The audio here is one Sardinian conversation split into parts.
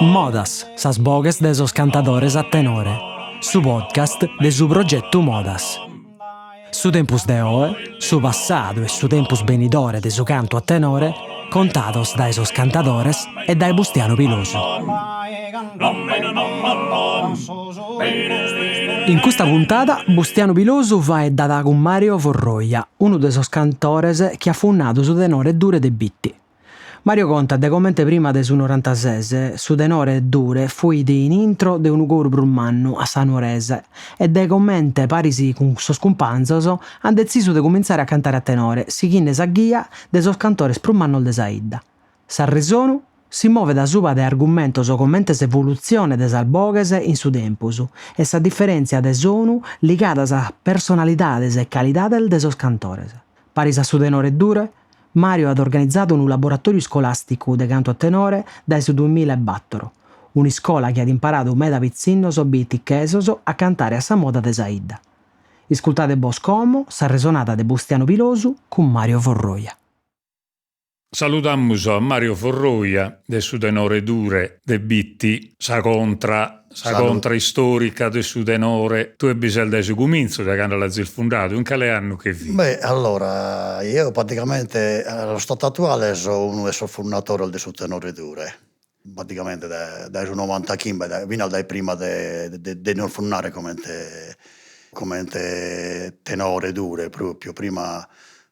Modas, sas boghes de sos cantadores a tenore, su podcast de su progetu Modas. Su tempus de oe, su passadu e su tempus benidore de su cantu a tenore contados dae sos cantadores e dae Bustianu Pilosu. In custa puntada Bustianu Pilosu faeddat cun Mario Forroja, unu de sos cantores chi at fundadu su tenore Dure de Bitti. Mario contat de comente prima de su norantases su tenore Dure fuit in intro de unu coru prus mannu a sa nuorese e de comente paris cun sos cumpanzos ant detzisu de cumintzare a cantare a tenore sighende sa ghia de sos cantores prus mannos de sa 'idda. S'arresonu si movet asuba de argumentos comente s'evolutzione de sas boghes in su tempus e sa diferèntzia de sonu ligadas a personalidades e calidades de sos cantores. Paris a su tenore Dure, Mario at organizadu unu laboratòriu iscolàsticu de cantu a tenore dae su duamilla e bator, un'iscola chi at imparadu meda pitzinnos bitichesos a cantare a sa moda de sa 'idda. Iscultade bos como s'arresonada de Bustianu Pilosu cun Mario Forroja. Saludamus a Mario Forroja de su tenore Dure de Bitti, sa contra, sa contra istorica de su tenore. Tue bi ses dae su cumintzu, dae cando l'azis fundadu, in cale annu che fit? Beh, allora, eo praticamente allo stato attuale so unu 'e sos fundatores de su tenore Dure, praticamente dae su novantaghimbe, finas dae prima de de nos fundare comente comente tenore Dure propriu, prima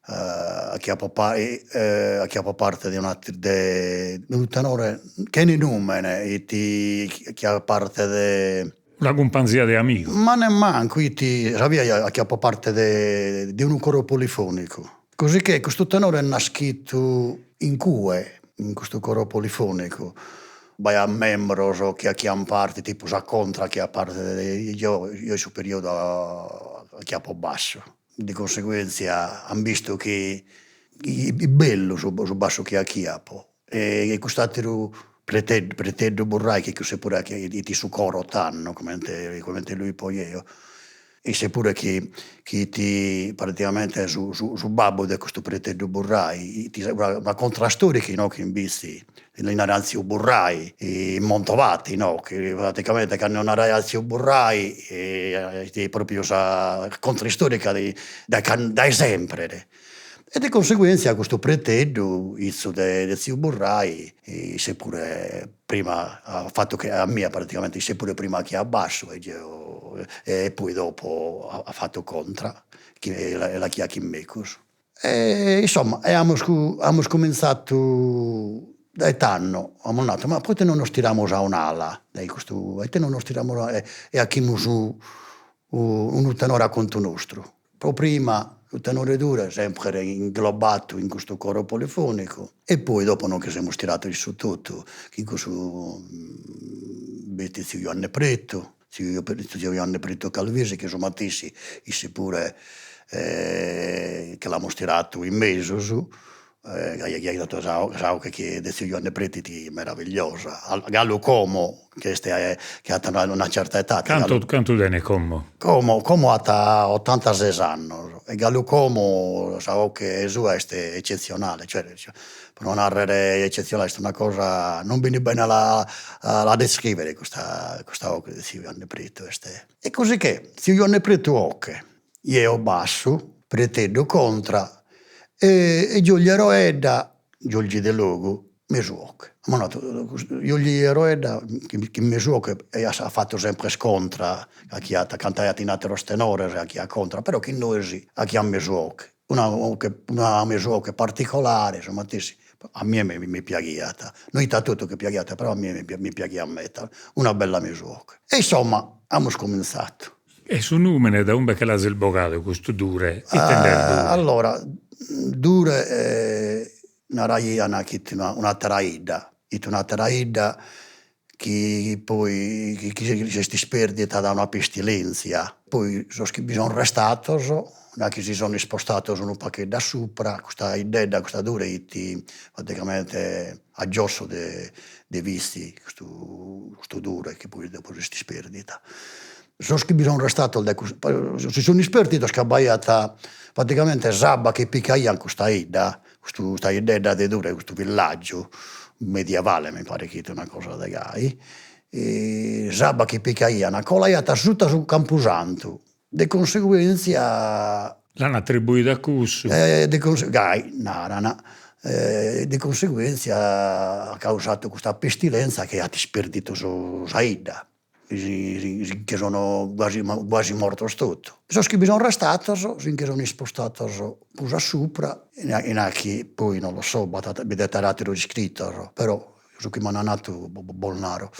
faghiapo faghiapo parte de una de unu tenore chene numene 'it faghiat parte de Una cumpanzia de amigos. Ma nemmancu 'it sabia faghiapo parte de de unu coro polifonicu, così che custu tenore est naschidu in cue, in custu coro polifonicu, b'aiat membros chi 'aghian parte, tipu sa contra 'aghiat parte de, eo eo in su periodu 'aghiapo bassu Di conseguentzia an bistu chi fit bellu su bassu chi 'aghiapo e cust'atteru Preteddu Preteddu Burrai chi cussu puru 'it in su coro tando comente comente lu 'ipo jeo, isse puru chi chi 'it praticamente su su babbu de custu Preteddu Burrai, 'it una contrastorica inoghe in Bitti li naraian tziu Burrai, montovati no, chi praticamente cando naraiat tziu Burrai fit propriu sa contrastorica de dae sempre, e de conseguentzia custu Preteddu, 'izu de tziu Burrai, isse puru prima at fatu che a mie praticamente, isse puru prima 'aghiat bassu e jeo e poi dopo at fatu contra, chi l'aghiat chin mecus E insomma e amus amus cominzadu dae tando, amus nadu, ma proite non nos tiramus a un'ala dae custu, ite non nos tiramus e 'aghimus unu tenore a contu nostru, pro prima su tenore Dure sempre inglobato in custu coro polifonicu e poi dopo nos che semus tirados in su totu chin cussu b'est tziu Juanne Pretu Tziu tziu Juanne Pretu Calvisi chi su matessi isse puru che l'amus tiradu in mesus, ca aiat datu sa sa 'oghe chi de tziu Juanne Pretu fit meravigliosa, galu como chi est chi at una certa etade Cantu cantu tenet como? Como como at ottantases annos e galu como sa 'oghe sua est eccetzionale, cioè pro no narrer eccetzionale est una cosa, non benit bene a la a la descrivere custa custa 'oghe de tziu Juanne Pretu est. E così che tziu Juanne Pretu 'oghe, jeo bassu, Preteddu contra e Giorgi Roedda, Giorgi Delogu, mesu 'oghe. Amus nadu Giorgi Roedda chin mesu 'oghe at fatu sempre contra, 'aghiat cantaiat in atteros tenores, 'aghiat contra, però chin nois 'aghiat mesu 'oghe una 'oghe una mesu 'oghe particolare, su matessi, a mie mi piaghiat, no 'it a totu chi piaghiat, però a mie mi piaghiat meda, una bella mesu 'oghe. E insomma amus cominzadu. E su numene dae umbe che l'azis bogadu custu Dure, ite nd'est Dure? Allora, Dure naraian chi 'it un'attera 'idda, 'it un'attera 'idda chi poi chi s'est isperdida da una pestilenzia, poi sos chi bi sun restados, nachi si sun ispostados unu pagheddu a supra, custa 'iddedda, custa Dure 'it praticamente a giosso de de Bitti, custu custu Dure chi poi dopo s'est isperdida. Sos chi bi sun restados de si sun isperdidos ca b'aiat praticamente s'abba chi picaian custa 'idda. Custu custa 'iddedda de Dure, custu villaggiu medievale mi paret chi 'it una cosa de gai, s'abba chi picaian colaiat sutta su campusantu, de conseguentzia L'an attribuidu a cussu. De gai naran, de conseguentzia at causadu custa pestilenza chi at isperdidu sa 'idda si nche sono quasi quasi mortos totu. Sos chi bi son restados si nche sun ispostados prus a supra, nachi poi non lo so b'at bi det aer ateros iscritos, però su chi m'an nadu bos naro.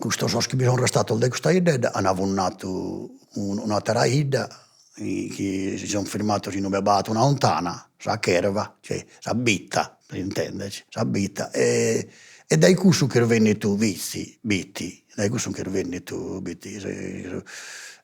Custos sos chi bi sun restados de custa 'iddedda an fundadu un'atera 'idda chi si sun firmados inue b'at una 'untana, sa Cherva, cioè sa bitta, per intenderci, sa bitta e e dai cussu ch'est bennidu Vitzi, Bitti, dai cussu nch'est bennidu Bitti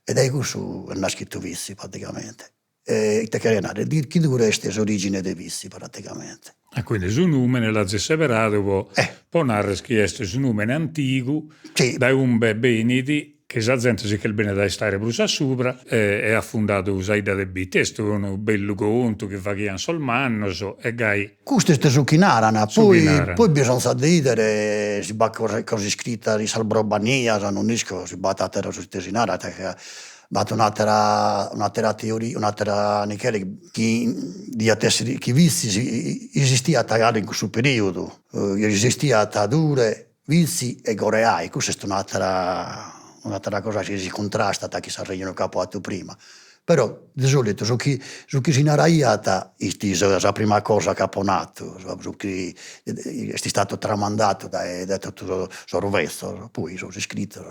e dai cussu est naschidu Vitzi praticamente. E ite cheret narrer, chi Dure est s'origine de Vitzi praticamente. E quindi su numene l'azis seberadu po po narrer chi est su numene antigu dae umbe benit chi sa zente si ch'est bennida a istare prus a subra e at fundadu sa 'idda de Bitti. Est unu bellu contu chi faghian sos mannos e gai. Custu est su chi naran, poi poi bisonzat de 'idere si b'at cosa cosa iscrita in sas brobanias, non isco si b'at ateros ite si narat ca b'at un'atera un'atera teoria un'atera nichele chi diat esser chi Vitzi esistiat galu in cussu periodu, esistiat Dure Vitzi e Goreai, cussa est un'atera un'atera cosa chi si cuntrastat chin s'arrejonu chi apo 'atu prima, però de solitu su chi su chi si naraiat est sa prima cosa chi apo natu, su chi est istadu tramandadu dae dae totu sos betzos, poi sos iscritos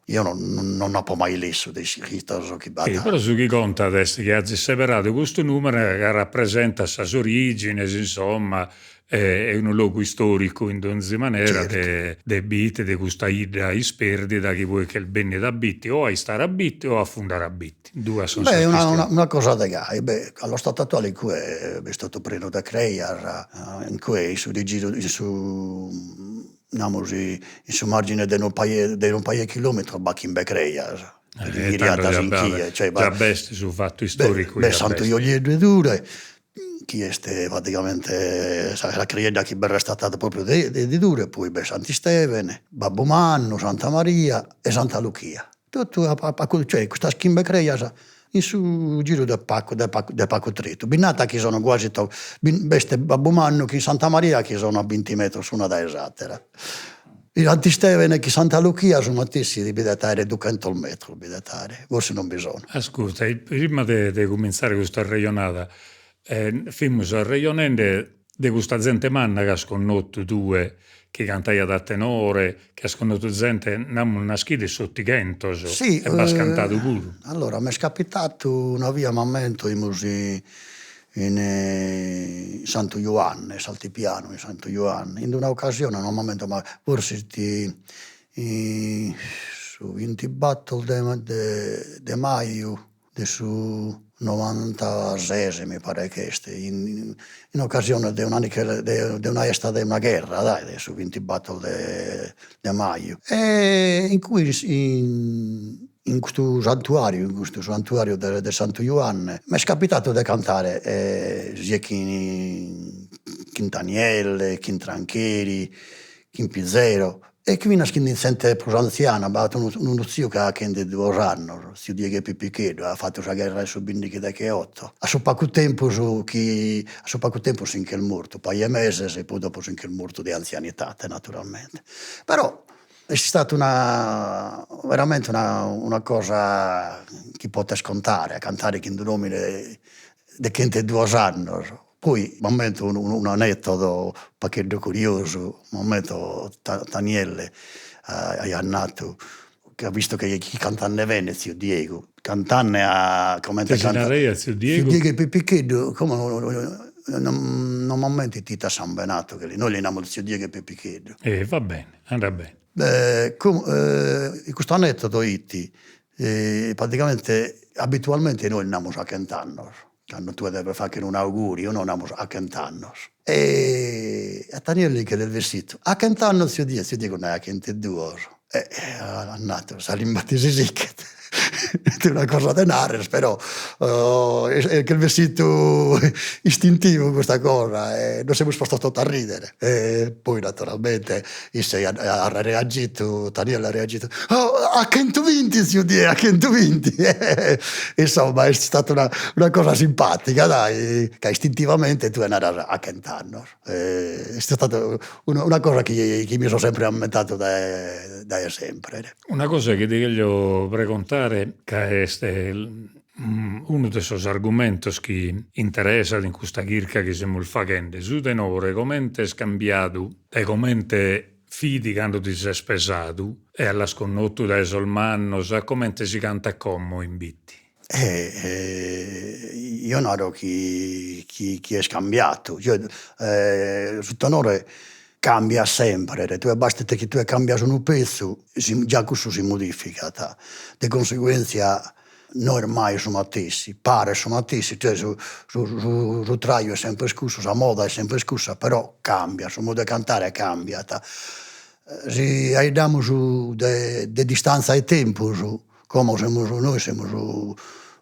eo non non apo mai lessu de iscritos chi b'at. Però su chi contat est chi azis seberadu custu numene ca rapresentat sas origines insomma Est unu logu istòricu in donzi manera de de Bitti, de custa 'idda ispèrdida chi poi ch'est bènnida a Bitti o a istare a Bitti o a fundare a Bitti. Duas sun sas chistiones. Beh, una cosa de gai, beh, allo stato attuale in cue b'est totu prenu de crejas, in cue in su rigiru in su namus in su margine de unu paju de unu paju 'e chilometros b'at chimbe crejas, ghiriadas in chie, cioè già b'est su fatu istòricu. B'est Santu Julieddu 'e Dure chi est praticamente sa crejedda chi b'est restada propriu de de Dure, poi b'est Sant'Istevene, Babbu Mannu, Santa Maria e Santa Luchia, totu a pagu cioè custas chimbe crejas in su giru de pagu de pagu de pagu tretu, bi nd'at chi sono quasi b'est Babbu Mannu chin Santa Maria chi sono a binti metros s'una dae s'atera Sant'Istevene chin Santa Luchia su matessi bi det aere duchentos metros bi det aere, forsis non bi sono. Ascurta, prima de de cumintzare custa arrejonada fimus arrejonende de custa zente manna chi as connotu tue, chi cantaiat a tenore, chi as connotu zente, namus, naschida in s'Otighentos e b'as cantadu puru. Allora m'est capitadu una via m'ammento 'imus in Santu Juanne, s'altipianu in Santu Juanne, in d'una occasione non m'ammento ma forsis in su bintibattor de de maju de su novantases mi paret chi est, in occasione de una de una 'esta de una gherra dai, de su bintibattor de de maju e in cue in in custu santuariu, in custu santuariu de de Santu Juanne, m'est capitadu de cantare sia chin chin Tanielle, chin Trancheri, chin Pizzero e finas chin zente prus anziana, b'at unu unu tziu chi at chenteduos annos, tziu Diegu Pipicheddu, at fatu sa gherra 'e su bindighi degheoto, a su pagu tempus chi a su pagu tempus si nch'est mortu, pagu 'e meses e poi dopo si nch'est mortu de anzianitate naturalmente, però Est istata una veramente una una cosa chi potes contare, a cantare chin d'un'omine de chenteduos annos, poi m'ammento unu unu aneddoto u pagheddu curiosu, m'ammento Tanielle aiat nadu ca visto chi cantende bene tziu Diegu, cantende a comente Ite si naraiat tziu Diegu? Tziu Diegu Pipicheddu, como non non m'ammento ite sambenadu chi li, nois li namus tziu Diegu Pipicheddu. E va bene Andat bene. Como custu aneddoto 'it praticamente abitualmente nois namus a chent'annos, cando tue deves fagher un'auguriu no namus a chent'annos e a Tanielle nche l'est bessidu, a chent'annos tziu Diegu, tziu Diegu nd'aiat chenteduos e at nadu sa limba ti si sicchet. Est una cosa de narrer però ch'est bessidu istintivu custa cosa e nos semus postos totu a ridere e poi naturalmente isse at reagitu, Tanielle at reagitu, a chentuvinti tziu Die, a chentuvinti insomma est istata una una cosa simpatica dai, ca istintivamente tue naras a chent'annos est istata una cosa chi chi mi so sempre ammentadu dae dae sempre. Una cosa chi ti cheglio pregontare ca est unu de sos argumentos chi interessat in custa chirca chi semus faghende, su tenore comente est cambiadu dae comente fit cando ti ses pesadu e a l'as connotu dae sos mannos a comente si cantat como in Bitti? Eo naro chi chi est cambiadu, cioè su tenore cambiat sempre, tue bastet chi tue cambias unu pezzu, si già cussu si modificat, de conseguenzia no est mai su matessi, paret su matessi, cioè su su su traju est sempre cussu, sa moda est sempre cussa, però cambiat, su modu 'e cantare cambiat. Si 'aeddamus de de distanza 'e tempus, como semus nois semus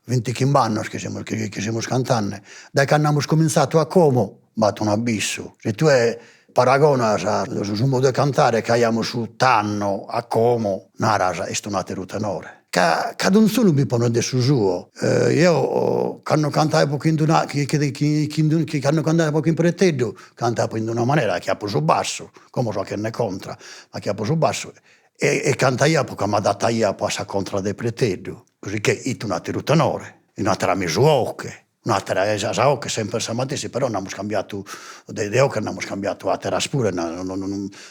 vintichimb'annos chi semus chi semus cantende, dae cando amus cominzadu a como b'at un'abissu, si tue paragonas su modu 'e cantare chi aiamus tando a como, naras est un'atteru tenore. Ca ca donzunu bi ponet de su suo, eo cando cantaiapo chin d'una chi chi chi cando cantaiapo chin Preteddu cantaiapo in d'una manera, 'achiapo su bassu, como so 'achende contra, 'achiapo su bassu e e cantaiapo ca m'adattaiapo a sa contra de Preteddu, cosicché 'it un'atteru tenore, un'attera mesu 'oche Un'atera sa sa 'oche est sempre sa matessi, però nd'amus cambiadu de de 'oches nd'amus cambiadu ateras puru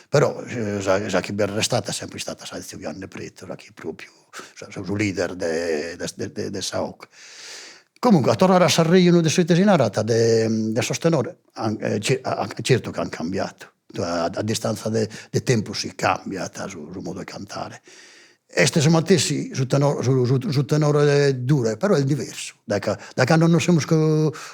però sa sa chi b'est restada est sempre istada sa 'e tziu Juanne Pretu, sa chi propriu su leader de de de sa 'oche. Comunque a torrare a s'arrejonu de su ite si narat de de sos tenores, certu chi an cambiadu, a distanza de de tempus si cambiat su su modu 'e cantare Est su matessi su tenore su su tenore Dure, però est diversu, dae ca dae cando nos semus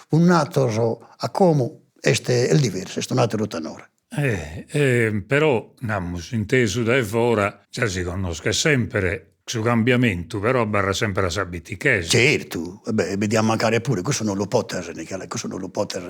punnatos a como est est diversu, est un'atteru tenore. Eh però namus intesu dae fora già si connoschet sempre su cambiamentu, però abarrat sempre a sa bittichesa. Certu, e beh bi diat mancare puru, cussu non lu potes Michele, cussu non lu potes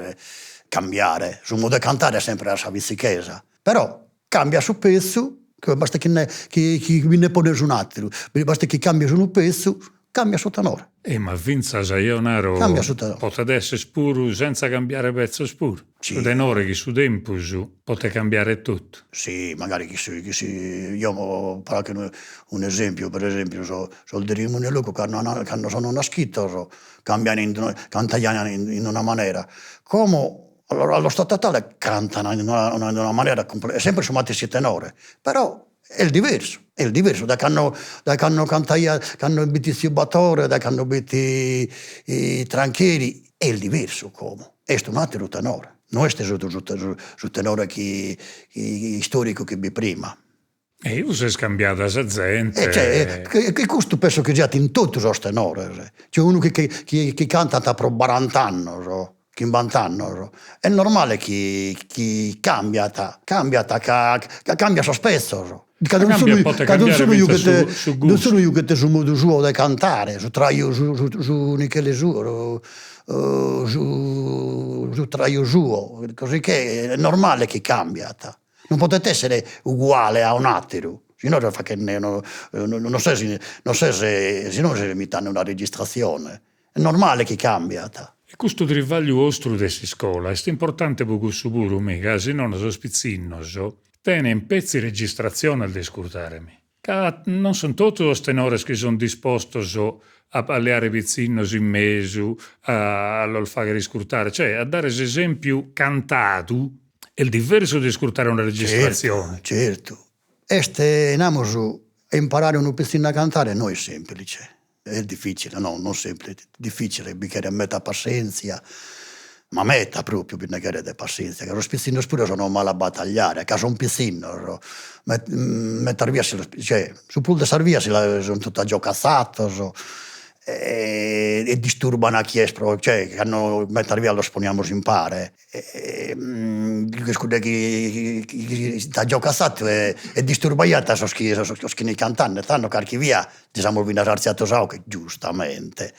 cambiare, su modu 'e cantare est sempre a sa bitzichesa, però Cambiat su pezzu, bastet chi nde chi chi bi nde pones un'atteru, bastet chi cambias unu pezzu, cambiat su tenore. E ma fintzas eo naro, cambiat su tenore. Potet esser puru senza cambiare pezzos puru, su tenore chi su tempus potet cambiare totu. Si, magari chi si chi si eo fagher un'esempiu, per esempiu sos sos de Rimini 'e Logu cando an cando sono naschidos cambian in cantaian in una manera, como Allo stato attuale cantan in una in una manera est sempre su matessi tenore, però est diversu, est diversu dae cando dae cando cantaiat, cando b'it tziu Batore, dae cando b'it Trancheri, est diversu como, est un'atteru tenore, no est su su su tenore chi istoricu chi b'it prima. E s'est cambiada sa zente. E cioè e custu penso chi siat in totu sos tenores, cioè unu chi chi chi cantat pro barant'annos, chimbant'annos, est normale chi chi cambiat, cambiat ca ca cambiat sos pezzos, ca donzunu ca donzunu giughet donzunu giughet su modu suo de cantare, su traju su su su Michele suo su su traju suo, cosicché est normale chi cambiat Non podet essere uguale a un'atteru, si no ses faghende no non ses non ses si no ses imitende una registrazione, est normale chi cambiat. E custu trivagliu 'ostru de s'iscola est importante pro cussu puru, mi, ca si nono sos pitzinnos tenen petzi registratziones de iscurtare, mi. Ca non sunt totu sos tenores chi sunt dispostos a leare pitzinnos in mesu, a los fagher iscurtare, cioè a dare s'esempiu cantadu est diversu de iscurtare una registratzione. Certu, certu. Est, namus, a imparare unu pitzinnu a cantare no est semplice, Est dificile, no, non semplice, dificile, bi cheret meda passenzia, ma meda propriu bi nde cheret de passenzia, ca sos pitzinnos puru sono malos a battagliare, ca sun pitzinnos, medas bias si los cioè su prus de sas bias si la sun totu agiocazzados. E disturban a chie est pro, cioè cando medas bias los poniamus impare e est cudde chi chi giogat s'atteru e disturbaiat sos chi sos chi fin cantende, tando carchi bia lis amus finas arziadu sa 'oghe, giustamente,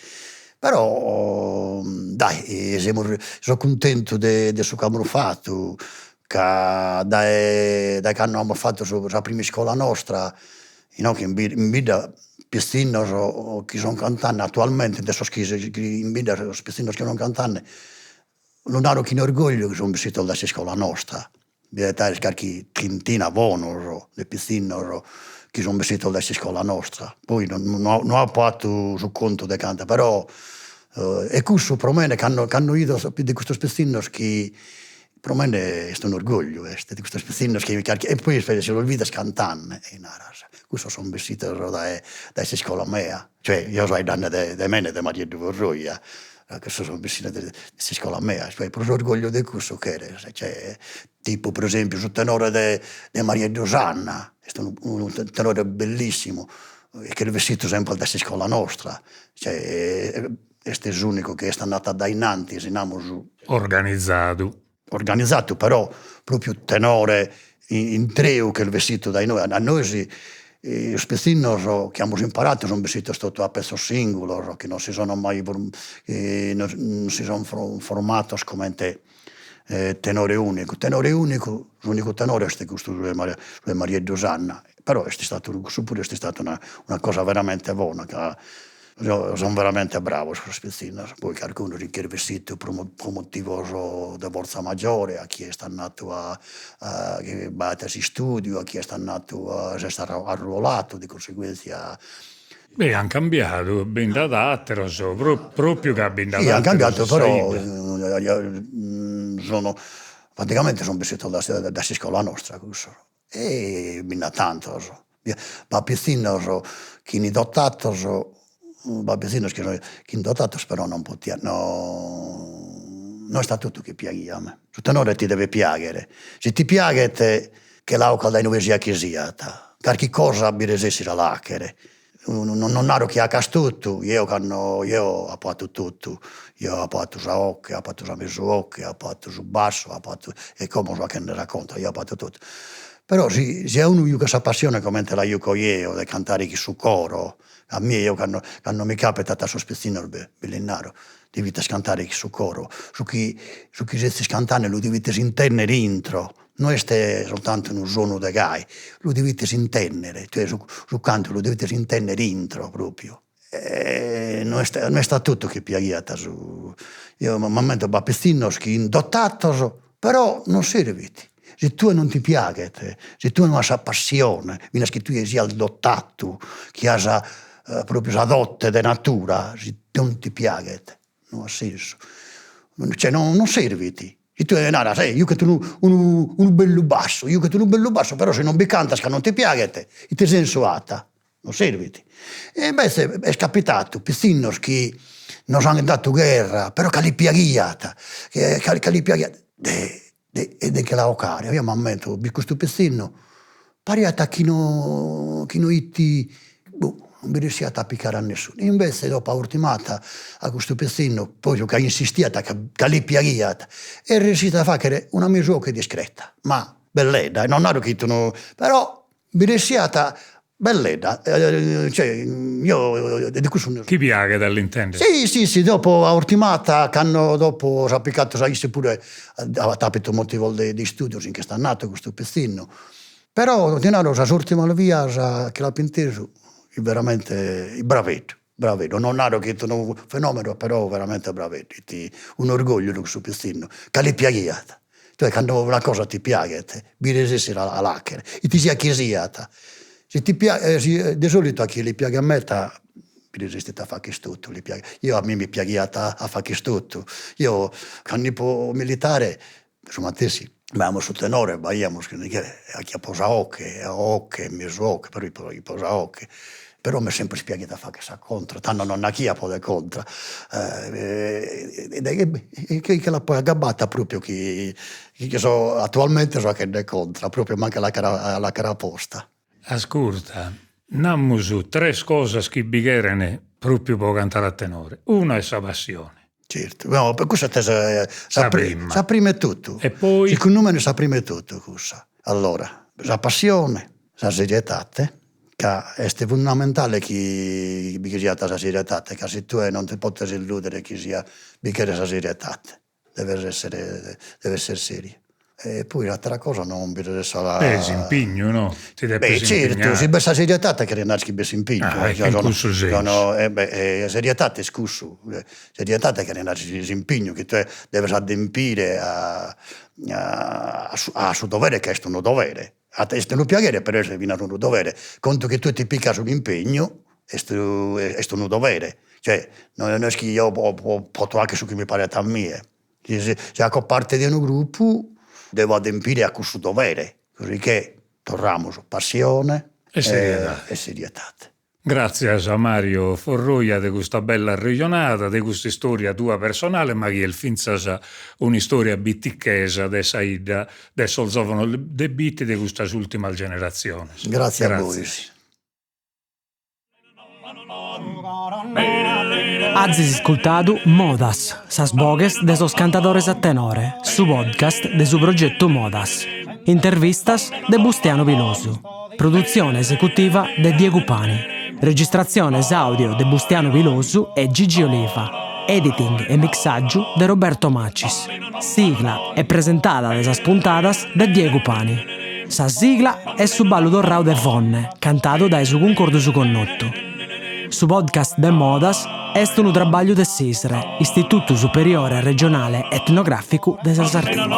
però dai semus so cuntentu de de su chi amus fatu ca dae dae cando amus fatu sa prima iscola nostra inoghe in in bidda pitzinnos chi sun cantende attualmente de sos chi in bidda sos pitzinnos chi sun cantende, lu naro chin orgogliu chi sun bessidos dae s'iscola nostra, bi devet aer carchi trintina bonos de pitzinnos chi sun bessidos dae s'iscola nostra, poi no no apo 'atu su contu de cantu però e cussu pro mene cando cando 'ido de custos pitzinnos chi Pro mene est un'orgogliu est, de custos pitzinnos chi e poi si los bides cantende e naras, cussos sun bessidos dae dae s'iscola mea, cioè eo so 'aeddende de de mene de Marieddu Forroia, cussos sun bessidos de s'iscola mea, cioè prus orgogliu de cussu cheres, cioè tipu pro esempiu su tenore de de Marieddu Sanna, est unu unu tenore bellissimu e ch'est bessidu sempre dae s'iscola nostra, cioè est s'unicu chi est andadu a dainantis, namus. Organizadu. Organizadu però propriu tenore intreu ch'est bessidu dae inoghe, a nois sos pitzinnos chi amus imparadu sun bessidos totu a pezzos singulos, chi non si sono mai non si son formados comente tenore unicu, tenore unicu, s'unicu tenore est custu su de Marieddu Sanna, però est istadu cussu puru est istadu una una cosa veramente bona ca Son veramente bravos cussos pitzinnos, poi carcunu si ch'est bessidu pro pro motivos de forza maggiore, a chie est andadu a a chi b'at s'istudiu, a chie est andadu a s'est arruoladu, di conseguenzia. Beh an cambiadu, bi nd'at ateros, propriu ca bi nd'at ateros. Sì an cambiadu però sono praticamente sun bessidos dae s'iscola nostra cussos E bi nd'at tantos, b'at pitzinnos chi 'ini dotados, b'at pitzinnos chi chi 'ini dotados però non potian no no est a totu chi piaghiat a me, su tenore ti devet piaghere, si ti piaghet che la 'ocas dae inue siat chi siat, carchi cosa bi resessis a la 'achere Non naro chi 'acas totu, jeo cando jeo apo 'atu totu, jeo apo 'atu sa 'oche, apo 'atu sa mesu 'oche, apo 'atu su bassu, apo 'atu e como so 'achende sa contra, jeo apo 'atu totu, però si si a unu juchet sa passione comente la juco jeo de cantare chin su coro, a mie eo cando cando mi capitat a sos pitzinnos bi lis naro, devides cantare chin su coro, su chi su chi sezis cantende lu devides intender intro No est soltantu unu sonu de gai, lu devides intendere, cioè su su cantu lu devides intendere intro propriu e no est no est a totu chi piaghiat su, eo m'ammento b'at pitzinnos chi 'in dotados, però non servit, si tue non ti piaghet, si tue no as sa passione, finas chi tue sias dotadu, chi as propriu sa dote de natura, si non ti piaghet no at sensu, cioè non servit, si tue naras, eh juchet unu unu unu bellu bassu, juchet unu bellu bassu, però si non bi cantas ca non ti piaghet, ite sensu at, non servit. E invece est capitadu pitzinnos chi nos an dadu gherra, però ca li piaghiat, ca li piaghiat de de de nche la 'ocare, eo m'ammento bi custu pitzinnu pariat chi no chi no 'it boh non bi ressiat a apicare a nessunu, invece dopo a urtimata a custu pitzinnu, poi ca insistiat ca ca li piaghiat, est ressidu a fagher una mesu 'oche discreta, ma belledda, non naro chi 'it unu, però bi ressiat belledda, cioè io de cussu Ti piaghet a l'intender? Si si si, dopo a urtimata cando dopo s'at picadu sa isse puru at apidu motivos de de istudios si nch'est andadu custu pitzinnu, però ti naro sas urtimas bias chi l'apo intesu fit veramente braveddu, braveddu, non naro chi fit unu fenomeno però veramente braveddu, fit un'orgogliu cussu pitzinnu, ca li piaghiat, tue cando una cosa ti piaghet bi resessis a l'agher, ite siat chi siat, si ti piaghet de solitu a chie li piaghet meda bi resessit a fagher totu, li piaghet, eo a mie mi piaghiat a fagher totu, eo cando 'ipo militare su matessi, b'aiamus su tenore, b'aiamus 'achiapo sa 'oche, 'oche, mesu 'oche, però 'ipo 'ipo sa 'oche, però m'est sempre piaghidu a fagher sa contra, tando non nd'achiapo de contra e che l'apo agabbada propriu chi chi so attualmente so 'achende contra, propriu mancu a l'acher a l'acher aposta. Ascurta, namus tres cosas chi bi cheren. propriu po cantare a tenore, una est sa passione. Certu, no, cussa est sa sa prima, sa prima 'e totu, e poi segundu mene sa prima 'e totu cussa, allora sa passione, sa seriedade, ca est fundamentale chi bi siat sa seriedade, ca si tue non ti podes illudere chi sia bi cheret sa seriedade Deves essere, deves essere seriu. E poi s'atera cosa non bi resessat. Eh s'impignu no, ti depes impignare. Beh certu, si b'est sa serietade cheret narrer chi b'est s'impignu. Ah ecco, in cussu sensu. No eh beh serietade est cussu, serietade cheret narrer s'impignu chi tue deves adempire a a su dovere ca est unu dovere, est unu piaghere però est finas unu dovere, contu chi tue ti picas un'impegnu est est unu dovere, cioè no est chi eo poto fagher su chi mi paret a mie, si si 'aco parte de unu gruppu devo adempire a cussu dovere, cosicchè torramus passione e seriedade e seriedade. Gratzias a Mario Forroia de custa bella arrejonada, de custa istoria tua personale, ma chi est fintzas un'istoria bitichesa de sa 'idda de sos zovanos de Bitti de custas ultimas generatziones. Gratzias a bois. Azis iscultadu Modas, sas boghes de sos cantadores a tenore, su podcast de su progetu Modas. Intervistas de Bustianu Pilosu. Produtzione esecutiva de Diegu Pani. Registratziones àudio de Bustianu Pilosu e Gigi Oliva. Editing e mixàgiu de Roberto Macis. Sigla e presentada de sas puntadas de Diegu Pani. Sa sigla est su ballu torrau de Fonne, cantadu dae su Cuncordu Su Connotu. Su podcast de Modas est unu trabagliu de s'ISRE, Istitutu Superiore Regionale Etnogràficu de sa Sardigna.